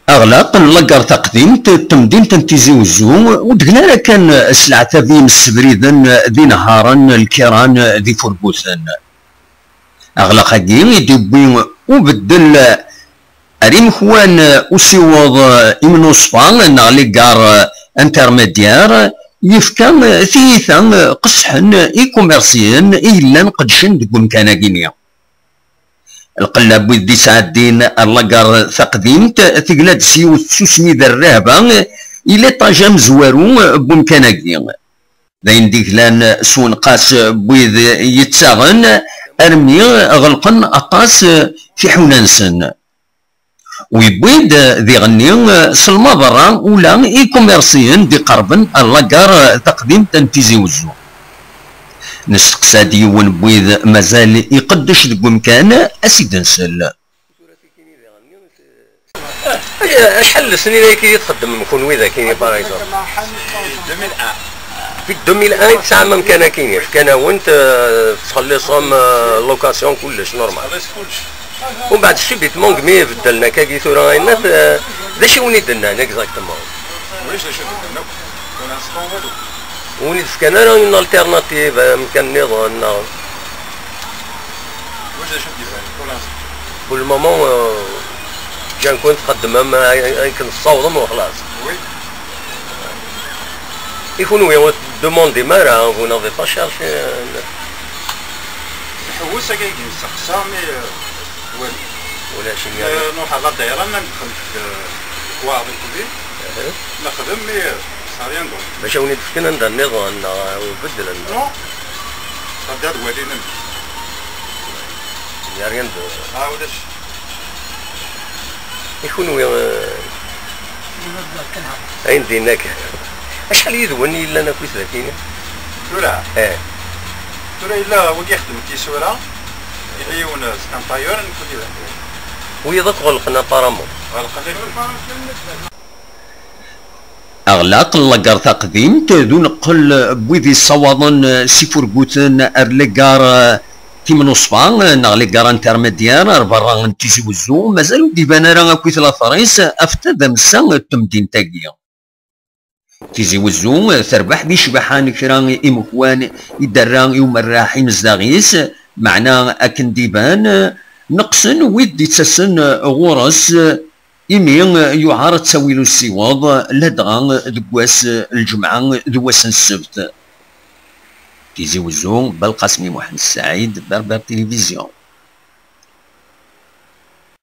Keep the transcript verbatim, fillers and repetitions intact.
Aɣlaq n laggar taqdimt n temdint n Tizi Uzzu ur d-glan ara kan s leɛtab i yimsebriden d inehharen, lkiran d ifurguten. Aɣlaq-agi i d-yewwi ubeddel ar imekwan usiweḍ Imnuṣfa neɣ les gares intermédiaires, yefka tiyita qesḥen i kumersiyen i yellan qeddcen deg umkan-agi-nni. Lqella n wid d-isɛeddin ar laggar taqdimt tegla-d s yiwet tsusmi d rrehba i l'étage amezwaru n wumkan-agi. D ayen d-iglan s wenqas n wid yettaɣen armi ɣelqen aṭas tiḥuna-nsen. U yewwi-d diɣenni s lmaḍerra ula i kumersiyen d-iqerben ar laggar taqdimt n Tizi Uzzu. Nesteqsa-d yiwen n wid mazal iqeddec deg umkan, a s-id-nsel. Acḥal n lesnin ayagi i txeddmem kunwi dagi, par exemple? Depuis deux mille un i tesɛam amkan akini, fkan-awen-t, euh, tettxelliṣem, euh, location, kullec normal. Umbeɛd subitement mi beddlen akkagi tura ayennat, euh, d acu i wen-id-nnan exactement? Ur wen-id-fkan ara une alternative, amkan nniḍen neɣ? Pour le moment, euh, ǧǧan-ken txeddmem ay-, ay-, akken tessawḍem u xlaṣ. I kunwi ur teddemandem ara, vous n'avez pas cherché, euh? Nḥewwes akka i nesteqsa, mais, euh, wali. Ulac imir. Euh, nruḥ ɣer la daïra, ma nedxel deg, euh, deg waɛḍ n kuli, nexdem, mais, euh, ça rien d'autre. Bac a wen-id-fken anda nniḍen neɣ, euh, beddlen? Non. Ɣer da ad walin amek. Il n'y a rien de... Ah, ulac. I kunwi, euh, ayen dinna kan. Acḥal yid-wen i yellan akkit dagi? Tura? Eh. Tura yella wagi ixeddem tisura, yella yiwen, euh, c'est un tailleur, nekk d... Wiyaḍ akk ɣelqen apparemment. Ɣelqen. Aɣlaq n laggar taqdimt d uneqqel n wid yessawaḍen s ifurguten ar laggar Timnuṣfa neɣ laggar intermédiaire ar berra n Tizi Wezzu, mazal ur d-iban ara akkit later-is ɣef tadamsa n temdint-agi. Tizi Wezzu terbeḥ di ccbaḥa n kra imekwan i d-terra i umerreḥ imezdaɣ-is, meɛna akken d-iban, neqsen wid d-ittasen ɣur-s, imi yuɛer ttawil usiweḍ, ladɣa deg wass n lǧemɛa d wass n ssebt. Tizi Wezzu, Belqasmi Muḥend Ssaɛid, Berbère Télévision.